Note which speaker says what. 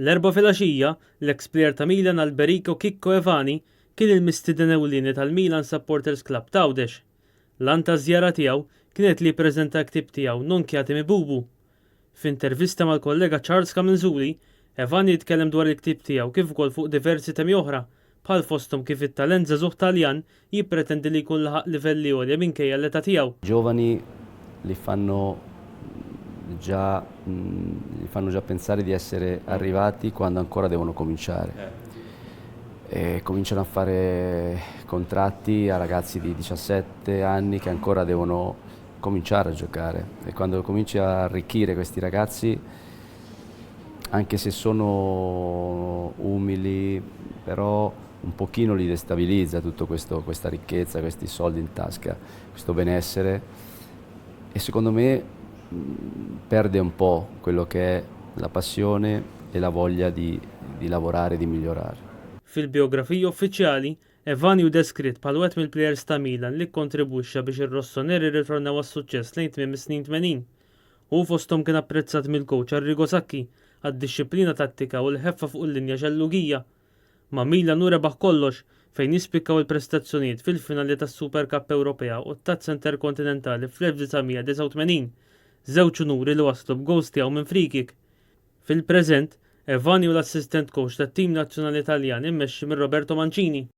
Speaker 1: L-Erbgħa filgħaxija, l-eks plejer ta' Milan Alberico Chicco Evani kien il-mistieden ewlieni tal-Milan Supporters Club t'Għawdex. L-għan taż-żjara tiegħu kienet li jippreżenta l-ktieb tiegħu Non Chiatemi Bubu. F'intervista mal-kollega Charles Camenzuli, Evani jitkellem dwar il-ktieb tiegħu kif ukoll fuq diversi temi oħra, bħal fosthom kif it-talent żagħżugħ Taljan jippretendi li jkun laħaq livelli għolja minkejja l-età tiegħu.
Speaker 2: Giovani li fanno già, li fanno già pensare di essere arrivati quando ancora devono cominciare. E cominciano a fare contratti a ragazzi di 17 anni che ancora devono cominciare a giocare e quando cominci a arricchire questi ragazzi anche se sono umili però un pochino li destabilizza tutto questo, questa ricchezza, questi soldi in tasca, questo benessere e secondo me perde un po' quello che è la passione e la voglia di, di lavorare e di migliorare.
Speaker 1: Fil-bijografija uffiċjali, Evani hu deskritt bħal wieħed mill-plejers ta' Milan li kkontribwixxa biex ir-Rossoneri rritornaw għas-suċċess lejn tmiem is-snin 80. Hu fosthom kien apprezzat mill-kowċ Arrigo Sacchi għad-dixxiplina tattika u l-ħeffa fuq il-linja xellugija. Ma' Milan hu rebaħ kollox, fejn jispikkaw il-prestazzjonijiet fil-finali tas-Super Cup Ewropea u t-Tazza Interkontinentali fl-1989, żewġ unuri li waslu b'gowls tiegħu minn free-kick. Fil-preżent, Evani hu l-assistent coach tat-tim nazzjonali Taljan immexxi minn Roberto Mancini.